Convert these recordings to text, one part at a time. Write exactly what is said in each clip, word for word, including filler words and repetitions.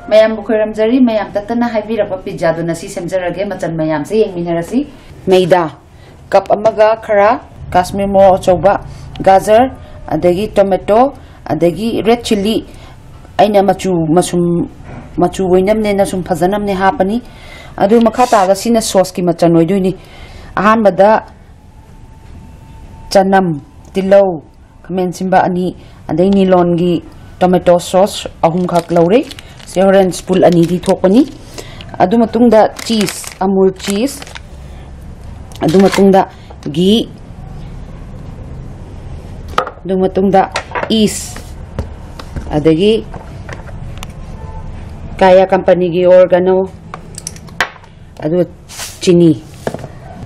ꯃꯌꯥꯝꯕꯨ ꯈꯣꯏꯔꯝꯖꯔꯤ꯫ ꯃꯌꯥꯝ ꯇꯠꯇꯅ ꯍꯥꯏꯕꯤꯔꯛꯄ ꯄꯤꯖꯥꯗꯨꯅ ꯁꯤ ꯁꯦꯝꯖꯔꯒꯦ꯫ ꯃꯆꯜ ꯃꯌꯥꯝꯁꯦ ꯌꯦꯡꯃꯤꯟꯅꯔꯁꯤ꯫ ꯃꯩꯗꯥ ꯀꯞ ꯑꯃꯒ ꯈꯔ, ꯀꯥꯁꯃꯤꯔ ꯃꯣꯔꯣꯛ ꯑꯆꯧꯕ, ꯒꯥꯖꯔ, ꯑꯗꯒꯤ ꯇꯣꯃꯦꯇꯣ, ꯑꯗꯒꯤ ꯔꯦꯗ ꯆꯤꯜꯂꯤ꯫ ꯑꯩꯅ ꯃꯆꯨ ꯃꯁꯨꯝ, ꯃꯆꯨ ꯑꯣꯏꯅꯕꯅꯦꯅ ꯁꯨꯝ ꯐꯖꯅꯕꯅꯦ ꯍꯥꯞꯄꯅꯤ꯫ ꯑꯗꯨ ꯃꯈꯥ ꯇꯥꯔꯒ ꯁꯤꯅ ꯁꯣꯁꯀꯤ ꯃꯆꯜ ꯑꯣꯏꯗꯣꯏꯅꯤ꯫ ꯑꯍꯥꯟꯕꯗ ꯆꯅꯝ, ꯇꯤꯜꯍꯧ, ꯈꯥꯃꯦꯟ ꯑꯁꯤꯟꯕ ꯑꯅꯤ, ꯑꯗꯩ ꯅꯤꯂꯣꯟꯒꯤ ꯇꯣꯃꯦꯇꯣ ꯁꯣꯁ ꯑꯍꯨꯝꯈꯛ ꯂꯧꯔꯦ꯫ ꯁꯤ ꯍꯣꯔꯦꯟ ꯁ꯭ꯄꯨꯜ ꯑꯅꯤꯗꯤ ꯊꯣꯛꯄꯅꯤ꯫ ꯑꯗꯨ ꯃꯇꯨꯡꯗ ꯆꯤꯁ, ꯑꯃꯨꯜ ꯆꯤꯁ, ꯑꯗꯨ ꯃꯇꯨꯡꯗ ꯘꯤ, ꯑꯗꯨ ꯃꯇꯨꯡꯗ ꯏꯁ, ꯑꯗꯒꯤ ꯀꯥꯌꯥ ꯀꯝꯄꯅꯤꯒꯤ ꯑꯣꯔꯒꯥꯅꯣ, ꯑꯗꯨꯒ ꯆꯤꯅꯤ꯫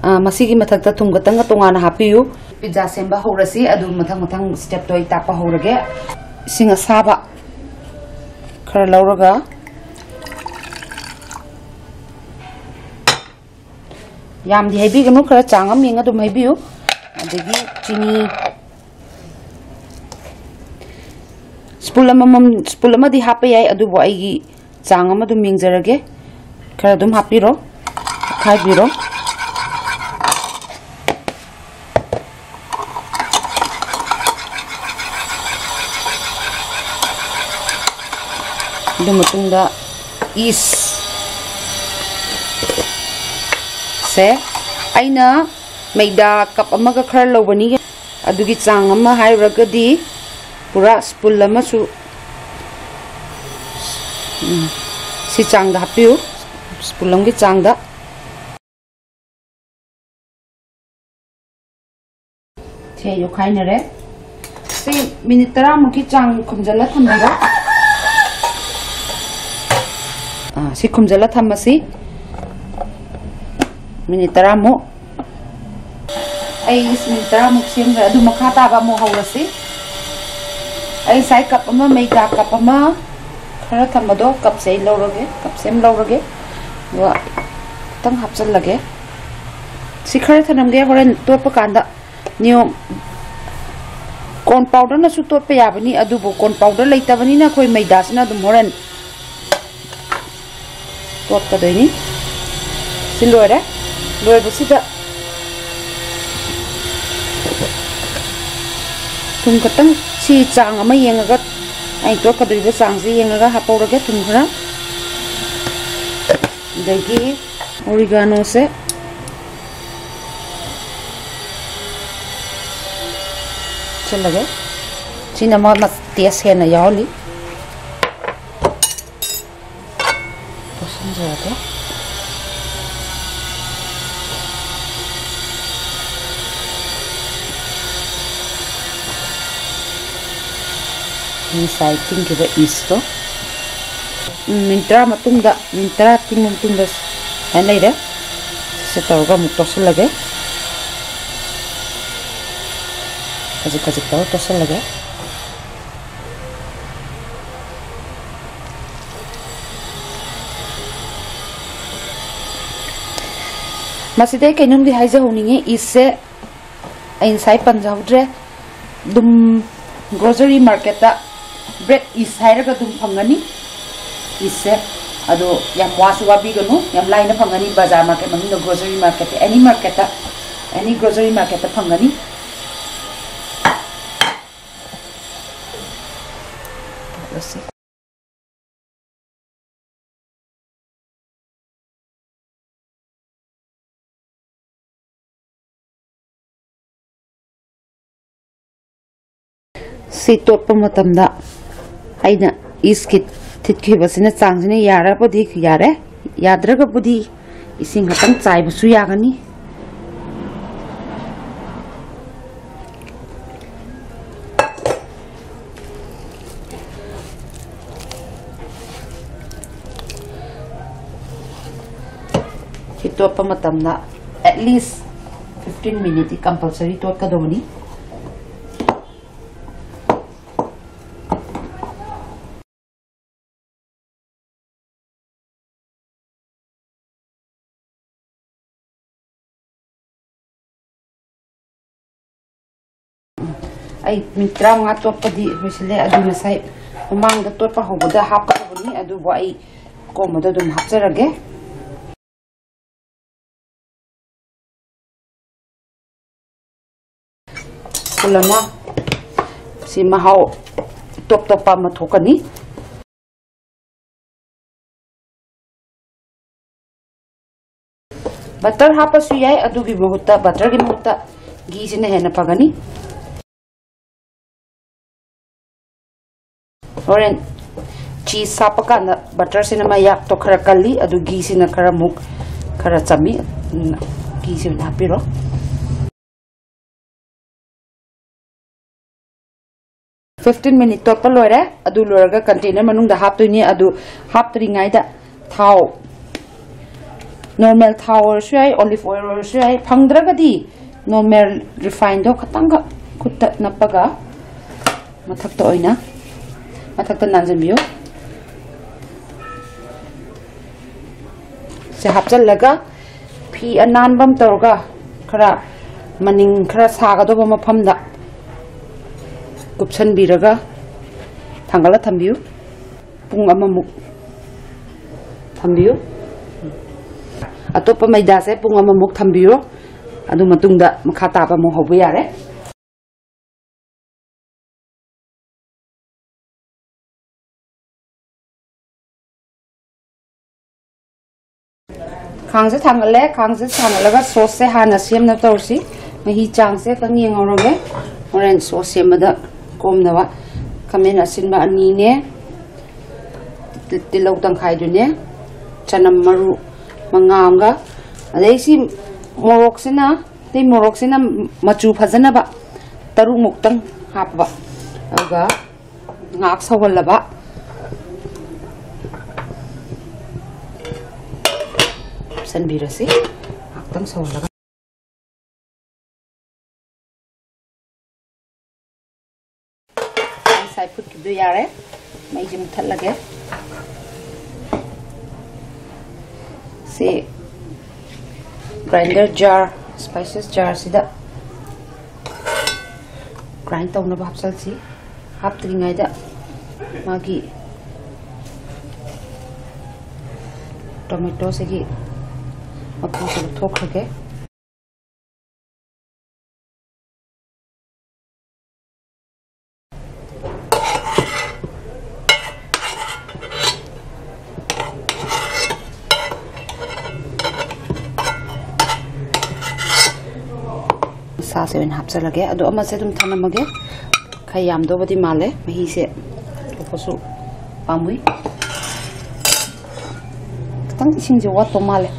ꯑꯥ, ꯃꯁꯤꯒꯤ ꯃꯊꯛꯇ ꯊꯨꯝ ꯈꯛꯇꯪꯒ ꯇꯣꯉꯥꯟꯅ ꯍꯥꯞꯄꯤꯌꯨ꯫ ꯄꯤꯖꯥ ꯁꯦꯝꯕ ꯍꯧꯔꯁꯤ꯫ ꯑꯗꯨ ꯃꯊꯪ ꯃꯊꯪ ꯁ꯭ꯇꯦꯞꯇꯣ ꯑꯩ ꯇꯥꯛꯄ ꯍꯧꯔꯒꯦ꯫ ꯏꯁꯤꯡ ꯑꯁꯥꯕ ꯈꯔ ꯂꯧꯔꯒ, ꯌꯥꯝꯗꯤ ꯍꯩꯕꯤꯒꯅꯨ, ꯈꯔ ꯆꯥꯡ ꯑꯃ ꯌꯦꯡꯉ ꯑꯗꯨꯝ ꯍꯩꯕꯤꯌꯨ꯫ ꯑꯗꯒꯤ ꯆꯤꯅꯤ ꯁ꯭ꯄꯨꯜ ꯑꯃꯃꯝ, ꯁ꯭ꯄꯨꯜ ꯑꯃꯗꯤ ꯍꯥꯞꯄ ꯌꯥꯏ, ꯑꯗꯨꯕꯨ ꯑꯩꯒꯤ ꯆꯥꯡ ꯑꯃ ꯑꯗꯨꯝ ꯌꯦꯡꯖꯔꯒꯦ꯫ ꯈꯔ ꯑꯗꯨꯝ ꯍꯥꯞꯄꯤꯔꯣ, ꯈꯥꯏꯕꯤꯔꯣ꯫ ꯑꯗꯨ ꯃꯇꯨꯡꯗ ꯏꯁ ꯁꯦ ꯑꯩꯅ ꯃꯩꯗꯥ ꯀꯞ ꯑꯃꯒ ꯈꯔ ꯂꯧꯕꯅꯤ꯫ ꯑꯗꯨꯒꯤ ꯆꯥꯡ ꯑꯃ ꯍꯥꯏꯔꯨꯔꯒꯗꯤ ꯄꯨꯔꯥ ꯁ꯭ꯄꯨꯜ ꯑꯃꯁꯨ, ꯎꯝ, ꯁꯤ ꯆꯥꯡꯗ ꯍꯥꯞꯄꯤꯌꯨ, ꯁ꯭ꯄꯨꯜ ꯑꯃꯒꯤ ꯆꯥꯡꯗ꯫ ꯁꯦ ꯌꯣꯠꯈꯥꯏꯅꯔꯦ꯫ ꯁꯤ ꯃꯤꯅꯤꯠ ꯇꯔꯥꯃꯨꯛꯀꯤ ꯆꯥꯡ ꯈꯨꯝꯖꯤꯜꯂ ꯊꯝꯕꯤꯔꯣ꯫ ꯑꯥ, ꯁꯤ ꯈꯨꯝꯖꯤꯜꯂ ꯊꯝꯃꯁꯤ ꯃꯤꯅꯤꯠ ꯇꯔꯥꯃꯨꯛ꯫ ꯑꯩ ꯃꯤꯅꯤꯠ ꯇꯔꯥꯃꯨꯛ ꯁꯦꯝꯈ꯭ꯔꯦ꯫ ꯑꯗꯨ ꯃꯈꯥ ꯇꯥꯕ ꯑꯃꯨꯛ ꯍꯧꯔꯁꯤ꯫ ꯑꯩ ꯉꯁꯥꯏ ꯀꯞ ꯑꯃ, ꯃꯩꯗꯥ ꯀꯞ ꯑꯃ ꯈꯔ ꯊꯝꯕꯗꯣ, ꯀꯞꯁꯦ ꯑꯩ ꯂꯧꯔꯒꯦ, ꯀꯞꯁꯦ ꯑꯃ ꯂꯧꯔꯒꯦ꯫ ꯑꯗꯨꯒ ꯈꯤꯇꯪ ꯍꯥꯞꯆꯤꯜꯂꯒꯦ꯫ ꯁꯤ ꯈꯔ ꯊꯅꯝꯒꯦ, ꯍꯣꯔꯦꯟ ꯇꯣꯠꯄ ꯀꯥꯟꯗ ꯅꯤꯌꯣꯝ ꯀꯣꯔꯟ ꯄꯥꯎꯗꯔꯅꯁꯨ ꯇꯣꯠꯄ ꯌꯥꯕꯅꯤ, ꯑꯗꯨꯕꯨ ꯀꯣꯔꯟ ꯄꯥꯎꯗꯔ ꯂꯩꯇꯕꯅꯤꯅ ꯑꯩꯈꯣꯏ ꯃꯩꯗꯥꯁꯤꯅ ꯑꯗꯨꯝ ꯍꯣꯔꯦꯟ ꯇꯣꯠꯀꯗꯣꯏꯅꯤ꯫ ꯁꯤ ꯂꯣꯏꯔꯦ꯫ ꯂꯣꯏꯕꯁꯤꯗ ꯊꯨꯝ ꯈꯛꯇꯪ, ꯁꯤ ꯆꯥꯡ ꯑꯃ ꯌꯦꯡꯉꯒ, ꯑꯩ ꯇꯣꯠꯀꯗꯧꯔꯤꯕ ꯆꯥꯡꯁꯦ ꯌꯦꯡꯉꯒ ꯍꯥꯞꯍꯧꯔꯒꯦ ꯊꯨꯝ ꯈꯔ꯫ ꯑꯗꯒꯤ ꯑꯣꯔꯤꯒꯥꯅꯣꯁꯦ ꯍꯥꯞꯆꯜꯂꯒꯦ꯫ ꯁꯤꯅ ꯃꯥ ꯇꯦꯁ ꯍꯦꯟꯅ ꯌꯥꯎꯍꯜꯂꯤ꯫ ꯇꯣꯠꯁꯤꯟꯖꯔꯒꯦ꯫ ꯉꯁꯥꯏ ꯇꯤꯡꯈꯤꯕ ꯏꯁꯇꯣ ꯎꯝ, ꯃꯤꯅꯤꯠ ꯇꯔꯥ ꯃꯇꯨꯡꯗ, ꯃꯤꯅꯤꯠ ꯇꯔꯥ ꯇꯤꯡꯕ ꯃꯇꯨꯡꯗ ꯁꯨꯃꯥꯏꯅ ꯂꯩꯔꯦ꯫ ꯁꯤ ꯇꯧꯔꯒ ꯑꯃꯨꯛ ꯇꯣꯠꯁꯤꯜꯂꯒꯦ꯫ ꯈꯖꯤꯛ ꯈꯖꯤꯛ ꯇꯧꯔ ꯇꯣꯠꯁꯤꯜꯂꯒꯦ꯫ ꯃꯁꯤꯗ ꯑꯩ ꯀꯩꯅꯣꯝꯗꯤ ꯍꯥꯏꯖꯍꯧꯅꯤꯡꯉꯤ, ꯏꯁꯁꯦ ꯑꯩ ꯉꯁꯥꯏ ꯄꯟꯖꯍꯧꯗ꯭ꯔꯦ꯫ ꯑꯗꯨꯝ ꯒ꯭ꯔꯣꯁꯔꯤ ꯃꯥꯔꯀꯦꯠꯇ ꯕ꯭ꯔꯦꯗ ꯏꯁ ꯍꯥꯏꯔꯒ ꯑꯗꯨꯝ ꯐꯪꯒꯅꯤ꯫ ꯏꯁꯁꯦ ꯑꯗꯣ ꯌꯥꯝ ꯋꯥꯁꯨ ꯋꯥꯕꯤꯒꯅꯨ, ꯌꯥꯝ ꯂꯥꯏꯅ ꯐꯪꯒꯅꯤ꯫ ꯕꯖꯥꯔ ꯃꯥꯔꯀꯦꯠ ꯃꯅꯨꯡꯗ, ꯒ꯭ꯔꯣꯁꯔꯤ ꯃꯥꯔꯀꯦꯠꯇ, ꯑꯦꯅꯤ ꯃꯥꯔꯀꯦꯠꯇ, ꯑꯦꯅꯤ ꯒ꯭ꯔꯣꯁꯔꯤ ꯃꯥꯔꯀꯦꯠꯇ ꯐꯪꯒꯅꯤ꯫ ꯁꯤ ꯇꯣꯠꯄ ꯃꯇꯝꯗ ꯑꯩꯅ ꯏꯁꯀꯤ ꯊꯤꯠꯈꯤꯕꯁꯤꯅ ꯆꯥꯡꯁꯤꯅ ꯌꯥꯔꯕꯨꯗꯤ ꯌꯥꯔꯦ, ꯌꯥꯗ꯭ꯔꯒꯕꯨꯗꯤ ꯏꯁꯤꯡ ꯈꯛꯇꯪ ꯆꯥꯏꯕꯁꯨ ꯌꯥꯒꯅꯤ꯫ ꯁꯤ ꯇꯣꯠꯄ ꯃꯇꯝꯗ at least fifteen minute T compulsory ꯇꯣꯠꯀꯗꯧꯕꯅꯤ꯫ ꯑꯩ ꯃꯤꯅꯤꯠ ꯇꯔꯥꯃꯉꯥ ꯇꯣꯠꯄꯗꯤ ꯂꯣꯏꯁꯤꯜꯂꯦ꯫ ꯑꯗꯨ ꯉꯁꯥꯏ ꯃꯃꯥꯡꯗ ꯇꯣꯠꯄ ꯍꯧꯕꯗ ꯍꯥꯞꯀꯗꯕꯅꯤ, ꯑꯗꯨꯕꯨ ꯑꯩ ꯑꯀꯣꯟꯕꯗ ꯑꯗꯨꯝ ꯍꯥꯞꯆꯔꯒꯦ꯫ ꯐꯨꯜ ꯑꯃ꯫ ꯁꯤ ꯃꯍꯥꯎ ꯇꯣꯞ ꯇꯣꯞꯄ ꯑꯃ ꯊꯣꯛꯀꯅꯤ꯫ ꯕꯇꯔ ꯍꯥꯞꯄꯁꯨ ꯌꯥꯏ, ꯑꯗꯨꯒꯤ ꯃꯍꯨꯠꯇ, ꯕꯇꯔꯒꯤ ꯃꯍꯨꯠꯇ ꯘꯤꯁꯤꯅ ꯍꯦꯟꯅ ꯐꯒꯅꯤ꯫ ꯍꯣꯔꯦꯟ ꯆꯤꯁ ꯍꯥꯞꯄ ꯀꯥꯟꯗ ꯕꯇꯔꯁꯤꯅ ꯃꯌꯥꯛꯇꯣ ꯈꯔ ꯀꯜꯂꯤ, ꯑꯗꯨ ꯘꯤꯁꯤꯅ ꯈꯔ ꯑꯃꯨꯛ ꯈꯔ ꯆꯝꯃꯤ꯫ ꯑꯗꯨꯅ ꯘꯤꯁꯤ ꯑꯣꯏꯅ ꯍꯥꯞꯄꯤꯔꯣ꯫ ꯐꯤꯐꯇꯤꯟ ꯃꯤꯅꯤꯠ ꯇꯣꯠꯄ ꯂꯣꯏꯔꯦ꯫ ꯑꯗꯨ ꯂꯣꯏꯔꯒ ꯀꯟꯇꯦꯅꯔ ꯃꯅꯨꯡꯗ ꯍꯥꯞꯇꯣꯏꯅꯤ꯫ ꯑꯗꯨ ꯍꯥꯞꯇ꯭ꯔꯤꯉꯩꯗ ꯊꯥꯎ, ꯅꯣꯔꯃꯦꯜ ꯊꯥꯎ ꯑꯣꯏꯔꯁꯨ ꯌꯥꯏ, ꯑꯣꯂꯤꯚ ꯑꯣꯏꯜ ꯑꯣꯏꯔꯁꯨ ꯌꯥꯏ, ꯐꯪꯗ꯭ꯔꯒꯗꯤ ꯅꯣꯔꯃꯦꯜ ꯔꯤꯐꯥꯏꯟꯗꯣ ꯈꯇꯪꯒ ꯈꯨꯠꯇ ꯅꯞꯄꯒ ꯃꯊꯛꯇ ꯑꯣꯏꯅ, ꯃꯊꯛꯇ ꯅꯥꯟꯁꯤꯟꯕꯤꯌꯨ꯫ ꯁꯦ ꯍꯥꯞꯆꯜꯂꯒ ꯐꯤ ꯑꯅꯥꯟꯕ ꯑꯃ ꯇꯧꯔꯒ ꯈꯔ ꯃꯅꯤꯡ ꯈꯔ ꯁꯥꯒꯗꯧꯕ ꯃꯐꯝꯗ ꯀꯨꯞꯁꯟꯕꯤꯔꯒ ꯊꯥꯡꯒꯠꯂ ꯊꯝꯕꯤꯌꯨ꯫ ꯄꯨꯡ ꯑꯃꯃꯨꯛ ꯊꯝꯕꯤꯌꯨ꯫ ꯑꯇꯣꯞꯄ ꯃꯩꯗꯥꯁꯦ ꯄꯨꯡ ꯑꯃꯃꯨꯛ ꯊꯝꯕꯤꯌꯨ꯫ ꯑꯗꯨ ꯃꯇꯨꯡꯗ ꯃꯈꯥ ꯇꯥꯕ ꯑꯃꯨꯛ ꯍꯧꯕ ꯌꯥꯔꯦ꯫ ꯈꯥꯡꯁꯦ ꯊꯥꯡꯒꯠꯂꯦ꯫ ꯈꯥꯡꯁꯦ ꯊꯥꯡꯒꯠꯂꯒ ꯁꯣꯁꯁꯦ ꯍꯥꯟꯅ ꯁꯦꯝꯅꯕ ꯇꯧꯔꯁꯤ꯫ ꯃꯍꯤ ꯆꯥꯡꯁꯦ ꯈꯤꯇꯪ ꯌꯦꯡꯍꯧꯔꯒꯦ, ꯍꯣꯔꯦꯟ ꯁꯣꯁ ꯁꯦꯝꯕꯗ ꯀꯣꯝꯅꯕ꯫ ꯈꯥꯃꯦꯟ ꯑꯁꯤꯟꯕ ꯑꯅꯤꯅꯦ, ꯇꯤ-, ꯇꯤꯜꯍꯧ ꯇꯪꯈꯥꯏꯗꯨꯅꯦ, ꯆꯅꯝ ꯃꯔꯨ ꯃꯉꯥ ꯑꯃꯒ, ꯑꯗꯩ ꯁꯤ ꯃꯣꯔꯣꯛꯁꯤꯅ, ꯑꯇꯩ ꯃꯣꯔꯣꯛꯁꯤꯅ ꯃꯆꯨ ꯐꯖꯅꯕ ꯇꯔꯨꯛꯃꯨꯛꯇꯪ ꯍꯥꯞꯄꯕ, ꯑꯗꯨꯒ ꯉꯥꯏꯍꯥꯛ ꯁꯧꯍꯜꯂꯕ꯫ ꯍꯥꯞꯆꯟꯕꯤꯔꯁꯤ꯫ ꯉꯥꯏꯍꯥꯛꯇꯪ ꯁꯧꯍꯜꯂꯒ꯫ ꯉꯁꯥꯏ ꯐꯨꯠꯈꯤꯕꯗꯣ ꯌꯥꯔꯦ꯫ ꯃꯩꯁꯦ ꯃꯨꯊꯠꯂꯒꯦ꯫ ꯁꯤ ꯒ꯭ꯔꯥꯏꯟꯗꯔ ꯖꯥꯔ, ꯁ꯭ꯄꯥꯏꯁꯦꯁ ꯖꯥꯔꯁꯤꯗ ꯒ꯭ꯔꯥꯏꯟ ꯇꯧꯅꯕ ꯍꯥꯞꯆꯜꯁꯤ꯫ ꯍꯥꯞꯇ꯭ꯔꯤꯉꯩꯗ ꯃꯥꯒꯤ ꯇꯣꯃꯦꯇꯣꯁꯤꯒꯤ ꯃꯀꯨꯁꯦ ꯂꯧꯊꯣꯛꯈ꯭ꯔꯒꯦ꯫ ꯁꯥꯁꯦ ꯑꯣꯏꯅ ꯍꯥꯞꯆꯜꯂꯒꯦ꯫ ꯑꯗꯣ ꯑꯃꯁꯦ ꯑꯗꯨꯝ ꯊꯝꯂꯝꯃꯒꯦ꯫ ꯈꯔ ꯌꯥꯝꯗꯧꯕꯗꯤ ꯃꯥꯜꯂꯦ, ꯃꯍꯤꯁꯦ ꯊꯣꯛꯄꯁꯨ ꯄꯥꯝꯃꯨꯏ꯫ ꯈꯤꯇꯪ ꯏꯁꯤꯡꯁꯦ ꯋꯥꯠꯄ ꯃꯥꯜꯂꯦ꯫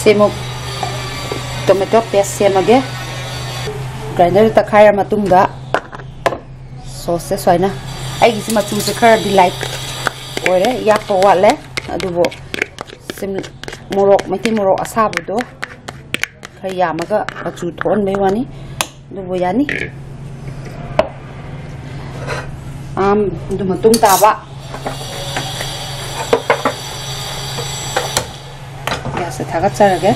ꯁꯦ ꯑꯃꯨꯛ ꯇꯣꯃꯦꯇꯣ ꯄꯦꯁ ꯁꯦꯝꯃꯒꯦ꯫ ꯒ꯭ꯔꯥꯏꯟꯗꯔꯗ ꯇꯛꯈꯥꯏꯔ ꯃꯇꯨꯡꯗ ꯁꯣꯁꯁꯦ ꯁꯨꯃꯥꯏꯅ, ꯑꯩꯒꯤꯁꯤ ꯃꯆꯨꯁꯦ ꯈꯔꯗꯤ ꯂꯥꯏꯠ ꯑꯣꯏꯔꯦ, ꯌꯥꯛꯄ ꯋꯥꯠꯂꯦ꯫ ꯑꯗꯨꯕꯨ ꯁꯤꯝ-, ꯃꯣꯔꯣꯛ, ꯃꯩꯇꯩ ꯃꯣꯔꯣꯛ ꯑꯁꯥꯕꯗꯣ ꯈꯔ ꯌꯥꯝꯃꯒ ꯃꯆꯨ ꯊꯣꯛꯍꯟꯕꯩ ꯋꯥꯅꯤ, ꯑꯗꯨꯕꯨ ꯌꯥꯅꯤ꯫ ꯑꯥꯝ, ꯑꯗꯨ ꯃꯇꯨꯡ ꯇꯥꯕ ꯒ꯭ꯌꯥꯁꯁꯦ ꯊꯥꯒꯠꯆꯔꯒꯦ꯫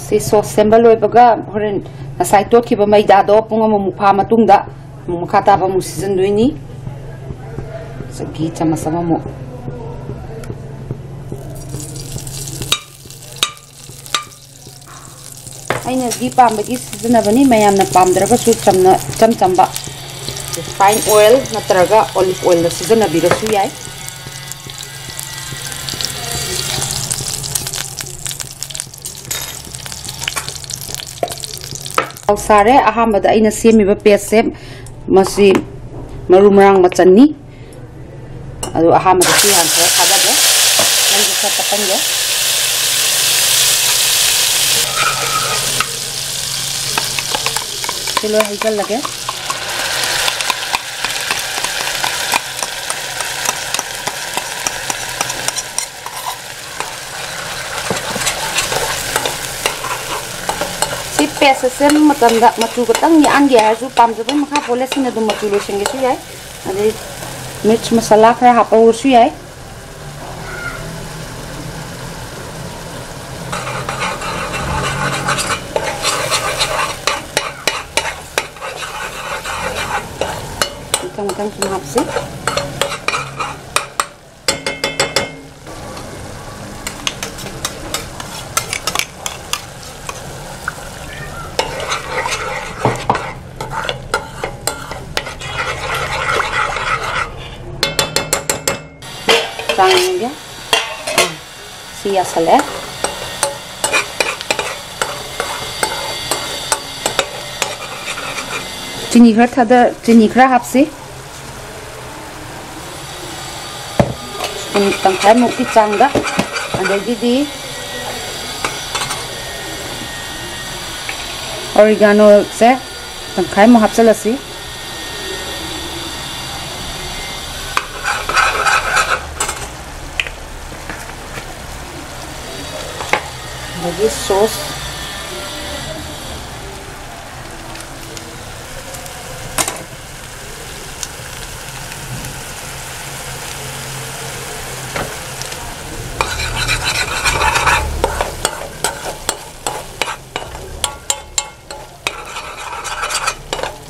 ꯁꯤ ꯁꯣꯁ ꯁꯦꯝꯕ ꯂꯣꯏꯕꯒ ꯍꯣꯔꯦꯟ ꯉꯁꯥꯏ ꯇꯣꯠꯈꯤꯕ ꯃꯩꯗꯥꯗꯣ ꯄꯨꯡ ꯑꯃꯃꯨꯛ ꯐꯥ ꯃꯇꯨꯡꯗ ꯑꯃꯨꯛ ꯃꯈꯥ ꯇꯥꯕ ꯑꯃꯨꯛ ꯁꯤꯖꯤꯟꯗꯣꯏꯅꯤ꯫ ꯆꯒꯤ ꯆꯃꯁ ꯑꯃꯃꯨꯛ꯫ ꯑꯩꯅ ꯘꯤ ꯄꯥꯝꯕꯒꯤ ꯁꯤꯖꯤꯟꯅꯕꯅꯤ, ꯃꯌꯥꯝꯅ ꯄꯥꯝꯗ꯭ꯔꯒꯁꯨ ꯆꯝꯅ, ꯏꯆꯝ ꯆꯝꯕ ꯔꯤꯐꯥꯏꯟ ꯑꯣꯏꯜ ꯅꯠꯇ꯭ꯔꯒ ꯑꯣꯂꯤꯚ ꯑꯣꯏꯜꯗ ꯁꯤꯖꯤꯟꯅꯕꯤꯔꯁꯨ ꯌꯥꯏ꯫ ꯊꯥꯎ ꯁꯥꯔꯦ꯫ ꯑꯍꯥꯟꯕꯗ ꯑꯩꯅ ꯁꯦꯝꯃꯤꯕ ꯄꯦꯁꯁꯦ, ꯃꯁꯤ ꯃꯔꯨ ꯃꯔꯥꯡ ꯃꯆꯜꯅꯤ꯫ ꯑꯗꯨ ꯑꯍꯥꯟꯕꯗ ꯁꯤ ꯍꯥꯟꯅ ꯈꯔ ꯊꯥꯗꯒꯦ꯫ ꯃꯩꯁꯦ ꯈꯔ ꯇꯞꯍꯟꯒꯦ꯫ ꯁꯤ ꯂꯣꯏ ꯍꯩꯖꯤꯜꯂꯒꯦ꯫ ꯁꯤ ꯄꯦꯁ ꯁꯦꯝꯕ ꯃꯇꯝꯗ ꯃꯆꯨ ꯈꯛꯇꯪ ꯌꯥꯟꯒꯦ ꯍꯥꯏꯔꯁꯨ ꯄꯥꯝꯖꯕꯒꯤ ꯃꯈꯥ ꯄꯣꯜꯂꯦ, ꯁꯤꯅ ꯑꯗꯨꯝ ꯃꯆꯨ ꯂꯣꯏꯁꯤꯟꯒꯦꯁꯨ ꯌꯥꯏ, ꯑꯗꯩ ꯃꯤꯔꯆ ꯃꯁꯥꯂꯥ ꯈꯔ ꯍꯥꯞꯄꯧꯔꯁꯨ ꯌꯥꯏ꯫ ꯃꯊꯪ ꯃꯊꯪ ꯁꯨꯝ ꯍꯥꯞꯁꯤ꯫ ꯆꯥꯡ ꯌꯦꯡꯒꯦ꯫ ꯑꯥ, ꯁꯤ ꯌꯥꯁꯜꯂꯛꯑꯦ꯫ ꯆꯤꯅꯤ ꯈꯔ ꯊꯥꯗ-, ꯆꯤꯅꯤ ꯈꯔ ꯍꯥꯞꯁꯤ꯫ ꯁ꯭ꯄꯨꯟ ꯇꯪꯈꯥꯏꯃꯨꯛꯀꯤ ꯆꯥꯡꯗ꯫ ꯑꯗꯒꯤꯗꯤ ꯑꯣꯔꯤꯒꯥꯅꯣꯁꯦ ꯇꯪꯈꯥꯏꯃꯨꯛ ꯍꯥꯞꯆꯤꯜꯂꯁꯤ꯫ ꯑꯗꯒꯤ ꯁꯣꯁ꯫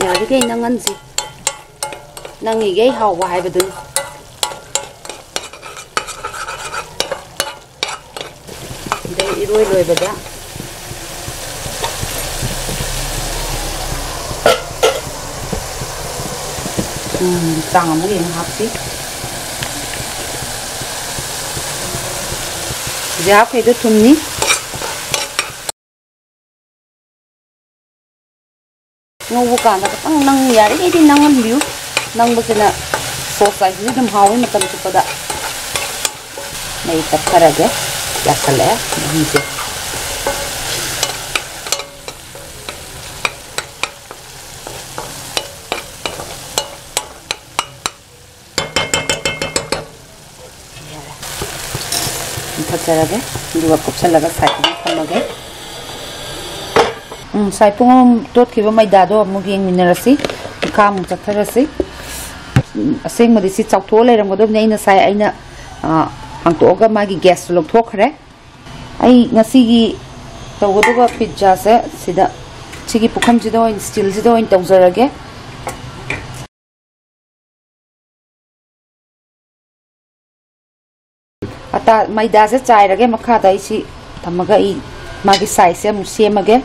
ꯌꯥꯔꯤꯈꯩ ꯅꯪꯍꯟꯁꯤ꯫ ꯅꯪꯉꯤꯈꯩ ꯍꯥꯎꯕ ꯍꯥꯏꯕꯗꯨꯅꯤ꯫ ꯑꯗꯩ ꯏꯔꯣꯏ ꯂꯣꯏꯕꯗ, ꯎꯝ, ꯆꯥꯡ ꯑꯃꯨꯛ ꯌꯦꯡꯉ ꯍꯥꯞꯁꯤ꯫ ꯍꯧꯖꯤꯛ ꯍꯥꯞꯈꯩꯗꯣ ꯊꯨꯝꯅꯤ꯫ ꯉꯧꯕ ꯀꯥꯟꯗ ꯈꯤꯇꯪ ꯅꯪ ꯌꯥꯔꯤꯈꯩꯗꯤ ꯅꯪꯍꯟꯕꯤꯌꯨ꯫ ꯅꯪꯕꯁꯤꯅ ꯁꯣꯁ ꯍꯥꯏꯁꯤꯗꯤ ꯑꯗꯨꯝ ꯍꯥꯎꯋꯤ ꯃꯇꯝ ꯆꯨꯞꯄꯗ꯫ ꯃꯩ ꯇꯞꯊꯔꯒꯦ꯫ ꯌꯥꯁꯜꯂꯛꯑꯦ ꯃꯍꯤꯁꯦ꯫ ꯌꯥꯔꯦ꯫ ꯃꯨꯊꯠꯆꯔꯒꯦ꯫ ꯑꯗꯨꯒ ꯀꯨꯞꯁꯜꯂꯒ ꯁꯥꯏꯠ ꯑꯃ ꯊꯝꯃꯒꯦ꯫ ꯎꯝ, ꯉꯁꯥꯏ ꯄꯨꯡ ꯑꯃ ꯇꯣꯠꯈꯤꯕ ꯃꯩꯗꯥꯗꯣ ꯑꯃꯨꯛ ꯌꯦꯡꯃꯤꯟꯅꯔꯁꯤ꯫ ꯃꯈꯥ ꯑꯃꯨꯛ ꯆꯠꯊꯔꯁꯤ꯫ ꯎꯝ, ꯑꯁꯦꯡꯕꯗꯤ ꯁꯤ ꯆꯥꯎꯊꯣꯛꯑ ꯂꯩꯔꯝꯒꯗꯕꯅꯤ꯫ ꯑꯩ ꯉꯁꯥꯏ ꯑꯩꯅ, ꯑ, ꯍꯥꯡꯇꯣꯛꯑꯒ ꯃꯥꯒꯤ ꯒ꯭ꯌꯥꯁꯇꯨ ꯂꯧꯊꯣꯛꯈ꯭ꯔꯦ꯫ ꯑꯩ ꯉꯁꯤꯒꯤ ꯇꯧꯒꯗꯕ ꯄꯤꯠꯖꯥꯁꯦ ꯁꯤꯗ, ꯁꯤꯒꯤ ꯄꯨꯈꯝꯁꯤꯗ ꯑꯣꯏꯅ, ꯁ꯭ꯇꯤꯜꯁꯤꯗ ꯑꯣꯏꯅ ꯇꯧꯖꯔꯒꯦ꯫ ꯑꯇꯥ-, ꯃꯩꯗꯥꯁꯦ ꯆꯥꯏꯔꯒꯦ꯫ ꯃꯈꯥꯗ ꯑꯩ ꯁꯤ ꯊꯝꯃꯒ ꯑꯩ ꯃꯥꯒꯤ ꯁꯥꯏꯖꯁꯦ ꯑꯃꯨꯛ ꯁꯦꯝꯃꯒꯦ꯫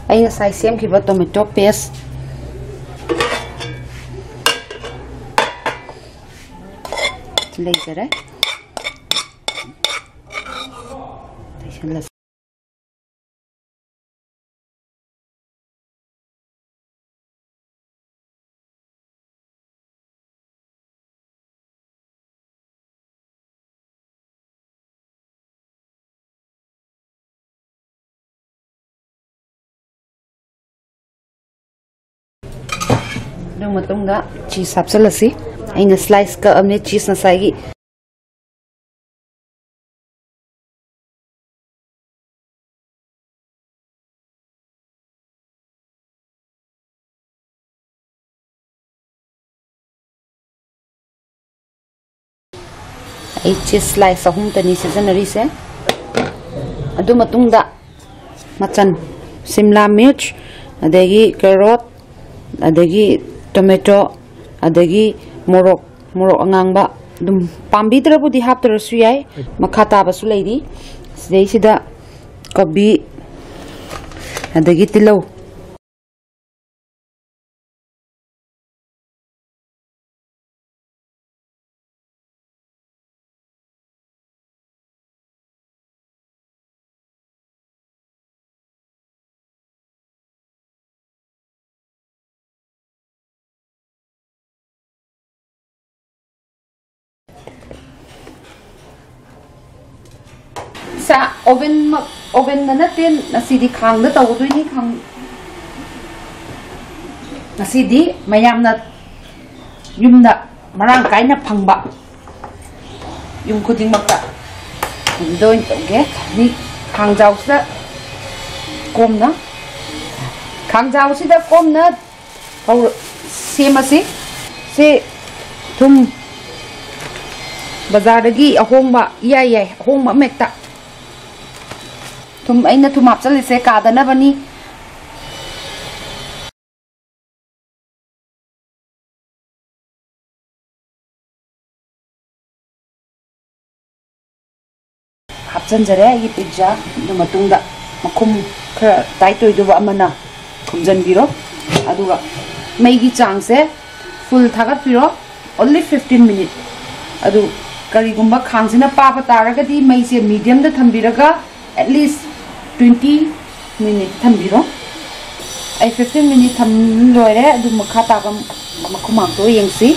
ꯑꯩ ꯉꯁꯥꯏ ꯁꯦꯝꯈꯤꯕ tomato paste ꯂꯩꯖꯔꯦ꯫ ꯇꯩꯁꯜꯂꯁꯤ꯫ ꯑꯗꯨ ꯃꯇꯨꯡꯗ cheese ꯍꯥꯞꯆꯤꯜꯂꯁꯤ꯫ ꯑꯩꯅ slice ꯀꯛꯑꯕꯅꯦ cheese ꯉꯁꯥꯏꯒꯤ꯫ ꯑꯩ cheese slice ꯑꯍꯨꯝꯇꯅꯤ ꯁꯤꯖꯤꯟꯅꯔꯤꯁꯦ꯫ ꯑꯗꯨ ꯃꯇꯨꯡꯗ ꯃꯆꯜ, ꯁꯤꯝꯂꯥ ꯃꯤꯔꯆ, ꯑꯗꯒꯤ carrot, ꯑꯗꯒꯤ tomato, ꯑꯗꯒꯤ ꯃꯣꯔꯣꯛ, ꯃꯣꯔꯣꯛ ꯑꯉꯥꯡꯕ ꯑꯗꯨꯝ ꯄꯥꯝꯕꯤꯗ꯭ꯔꯕꯨꯗꯤ ꯍꯥꯞꯇ꯭ꯔꯁꯨ ꯌꯥꯏ, ꯃꯈꯥ ꯇꯥꯕꯁꯨ ꯂꯩꯔꯤ꯫ ꯁꯤꯗꯩꯁꯤꯗ ꯀꯣꯕꯤ, ꯑꯗꯒꯤ ꯇꯤꯜꯍꯧ꯫ ꯁꯥ ꯑꯣꯚꯦꯟ, ꯑꯣꯚꯦꯟꯗ ꯅꯠꯇꯦ, ꯉꯁꯤꯗꯤ ꯈꯥꯡꯗ ꯇꯧꯒꯗꯣꯏꯅꯤ꯫ ꯈꯥꯡ, ꯉꯁꯤꯗꯤ ꯃꯌꯥꯝꯅ ꯌꯨꯝꯗ ꯃꯔꯥꯡ ꯀꯥꯏꯅ ꯐꯪꯕ, ꯌꯨꯝ ꯈꯨꯗꯤꯡꯃꯛꯇ ꯑꯗꯨꯗ ꯑꯣꯏꯅ ꯇꯧꯒꯦ꯫ ꯃꯤ ꯈꯥꯡꯖꯥꯎꯁꯤꯗ ꯀꯣꯝꯅ, ꯈꯥꯡꯖꯥꯎꯁꯤꯗ ꯀꯣꯝꯅ ꯍꯧꯔ-, ꯁꯦꯝꯃꯁꯤ꯫ ꯁꯤ ꯊꯨꯝ ꯕꯖꯥꯔꯗꯒꯤ ꯑꯍꯣꯡꯕ ꯏꯌꯥꯏ ꯌꯥꯏ, ꯑꯍꯣꯡꯕ ꯑꯃ ꯍꯦꯛꯇ꯫ ꯊꯨꯝ, ꯑꯩꯅ ꯊꯨꯝ ꯍꯥꯞꯆꯜꯂꯤꯁꯦ ꯀꯥꯗꯅꯕꯅꯤ꯫ ꯍꯥꯞꯆꯤꯟꯖꯔꯦ ꯑꯩꯒꯤ ꯄꯤꯖꯥ꯫ ꯑꯗꯨ ꯃꯇꯨꯡꯗ ꯃꯈꯨꯝ ꯈꯔ ꯇꯥꯏꯠ ꯑꯣꯏꯗꯧꯕ ꯑꯃꯅ ꯈꯨꯝꯖꯤꯟꯕꯤꯔꯣ꯫ ꯑꯗꯨꯒ ꯃꯩꯒꯤ ꯆꯥꯡꯁꯦ ꯐꯨꯜ ꯊꯥꯒꯠꯄꯤꯔꯣ, only fifteen minute꯫ ꯑꯗꯨ ꯀꯔꯤꯒꯨꯝꯕ ꯈꯥꯡꯁꯤꯅ ꯄꯥꯕ ꯇꯥꯔꯒꯗꯤ ꯃꯩꯁꯦ ꯃꯤꯗꯤꯌꯝꯗ ꯊꯝꯕꯤꯔꯒ at least twenty minute ꯊꯝꯕꯤꯔꯣ꯫ ꯑꯩ fifteen minute ꯊꯝ ꯂꯣꯏꯔꯦ꯫ ꯑꯗꯨ ꯃꯈꯥ ꯇꯥꯕ ꯃꯈꯨꯝ ꯍꯥꯡꯗꯣꯛꯑ ꯌꯦꯡꯁꯤ꯫